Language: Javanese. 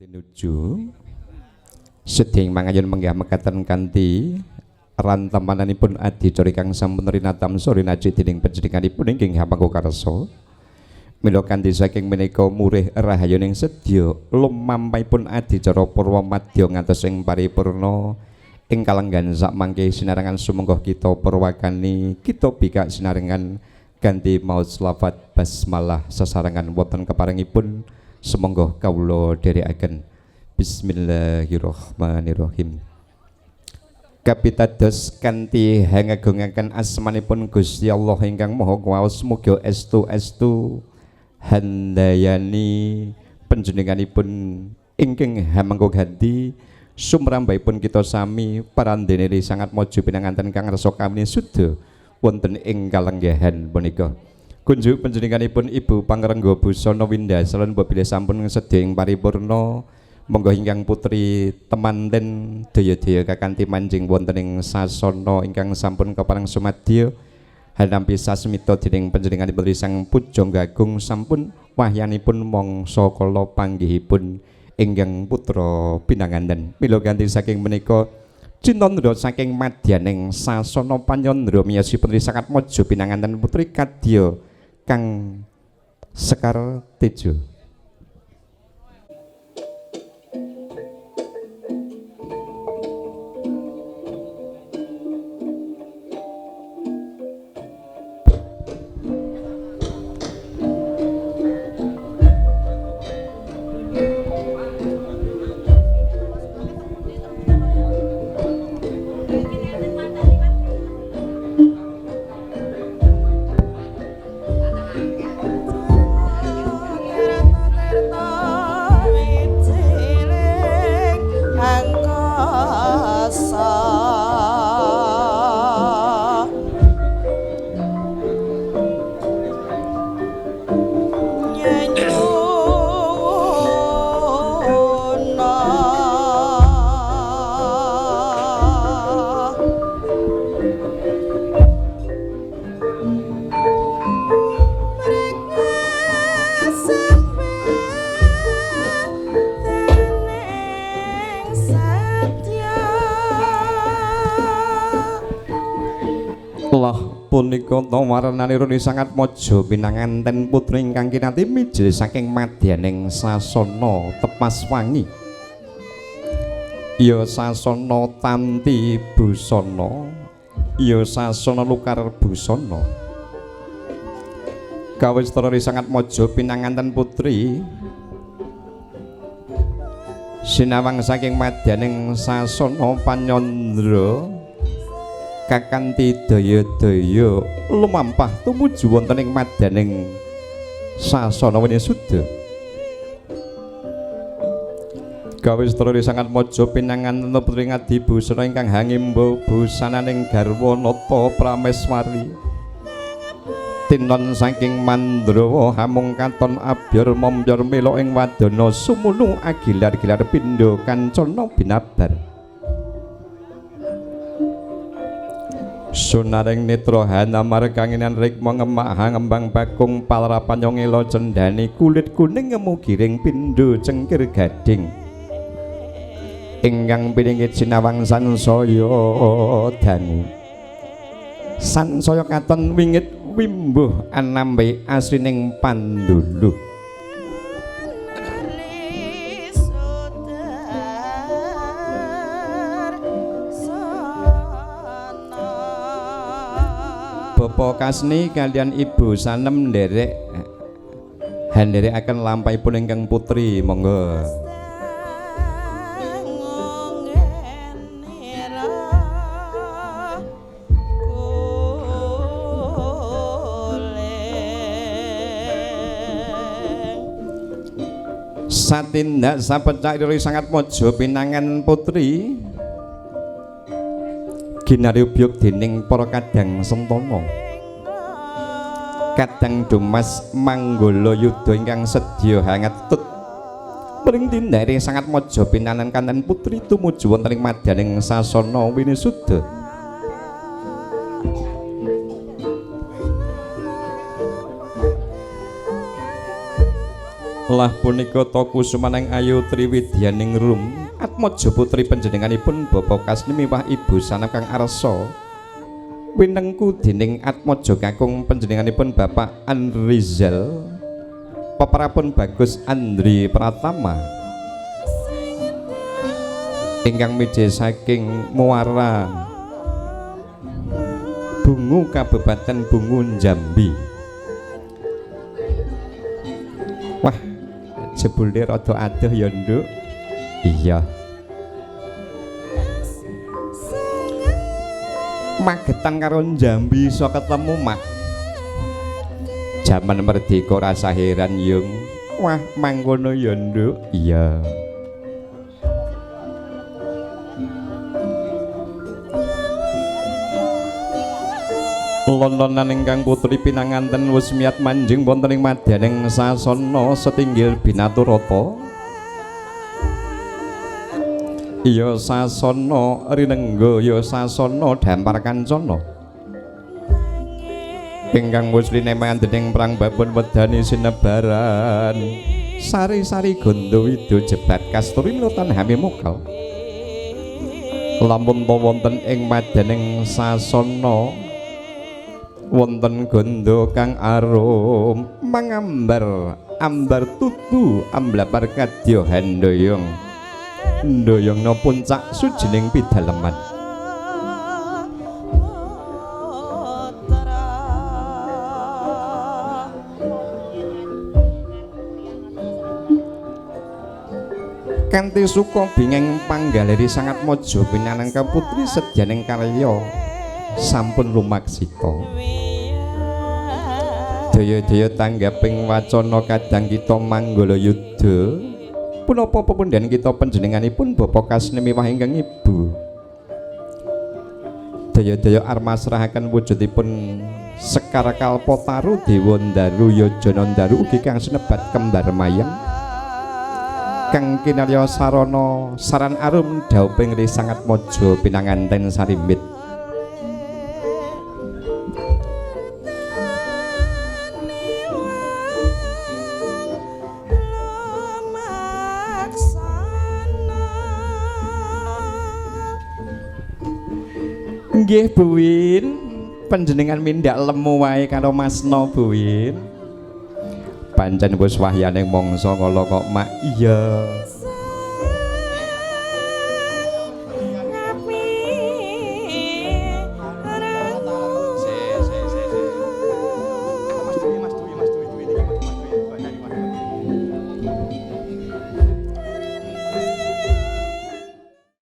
Tinuju sedhing mangayun menggah mekaten kanthi rantemananipun adicara ingkang sampun rinatamsa rinaji dening panjenenganipun ingkang hamangku karsa. Mila kanthi saking menika murih rahayuning sedya lumampahipun adicara purwa madya ngantos ing paripurna ing kalenggan sakmangke sinarengan sumangga kita purwakani kita bikak sinarengan kanthi maos selawat basmalah sesarengan wonten keparengipun sumangga kawula dherekaken. Bismillahirrahmanirrahim. Kapitados kanthi hangagungaken asmanipun Gusti Allah ingkang Maha Kuwaos, muga estu-estu handayani panjenenganipun ingkang hamangga ganti sumrambahipun kita sami parandene sangat maju pinanganten kang rasa kamini suda wonten ing kalenggahan punika. Kunjuk panjenenganipun Ibu Pangrengga Busana Windasalan mbok bilih sampun sedya ing paripurna, monggo ingkang putri temanten daya-daya kakanthi manjing wonten ing sasana ingkang sampun kepareng sumadya hanampi sasmita dening panjenenganipun Sang Pujangga Agung sampun wahyanipun mangsa kala panggihipun ingkang putra pinanganten. Mila kanthi saking menika Cintandra saking madyaning sasana panyandra miyosipun sangat maja pinanganten putri kadya kang Sekar Tejo. Punika warnanipun sangat maja pinanganten putri ingkang kinanti mijil saking madyaning sasana tepas wangi. Ya sasana tanti busana, ya sasana lukar busana. Kawistara sangat maja pinanganten putri sinawang saking madyaning sasana panyandra kakanthi daya-daya lumampah tumuju wonten ing madyaning sasana Winisuda. Kawistara sangat maja pinanganten putri Ngadibusana ingkang hangimba busananing garwa nata prameswari. Tinon saking Mandrawa hamung katon abyor mombyor mela ing wadana sumunu agilar-gilar pindha kancana binabar. Sunaring netra hanamar kanginan rikma ngemak hangembang bakung palrapan ngela cendhani kulit kuning ngemu giring pindha cengkir gading ingkang piningit sinawang sansaya dangu sansaya katon wingit wimbuh anambe asrining pandulu. Bapak Kasni kalian Ibu Sanem nderek handerekaken lampahipun ingkang putri, monggo. Satindak sapecak iri sangat maja pinangan putri ginaryobyog dening para kadang sentana. Kadang Dumas Manggala Yuda ingkang sedya hangetut mring tindake sangat maja pinanan kanten putri tumuju wonten ing madyaning sasana Winisuda. Lah punika ta kusumaneng ayu triwidyaning rum Atmaja putri panjenenganipun Bapak Kasni miwah Ibu Sanam kang arsa winengku dening Atmaja kakung panjenenganipun Bapak Andrizal peprapun Bagus Andri Pratama ingkang mije saking Muara Bungu Kabupaten Bungu Jambi. Wah, jebule rada adoh ya, Nduk. Iya. Magetan karo Jambi iso ketemu, Mak. Jaman merdeka rasa heran, Yung. Wah, mangkono ya, Nduk. Iya. Lontonan ingkang putri pinanganten wis miyat manjing wonten ing madyaning sasana setinggil binaturata. Ya sasana rinengga, ya sasana dampar kancana. Ingkang wis lineman dening prang babon wedani sinebaran. Sari-sari gandha wido jebat kasturi mlutan hami mokal. Lamun wonten ing madyaning sasana wonten gandha kang arum mangambar ambar tutu amblapar kadya handoyong ndoyongna puncak sujining pidaleman. Kanthi suka bingeng panggaleri sangat mojo pinanangka putri sedyaning karya sampun lumaksita. Daya-daya tanggaping wacana kadang kita manggala yuda. Punapa pepundhen kita panjenenganipun Bapak Kasni miwah ingkang Ibu. Daya-daya armasrahaken wujudipun Sekar Kalpataru Dewa Ndaru Yajana Ndaru ugi kang sinebat kembar mayang. Kang kinarya sarana saran arum dhauping ri sangat mojo pinanganten sarimbit. Nggih Bu Win, panjenengan mindak lemu wae karo Masno Bu Win. Pancen wis wahyane mangsa kala kok mak. Iya.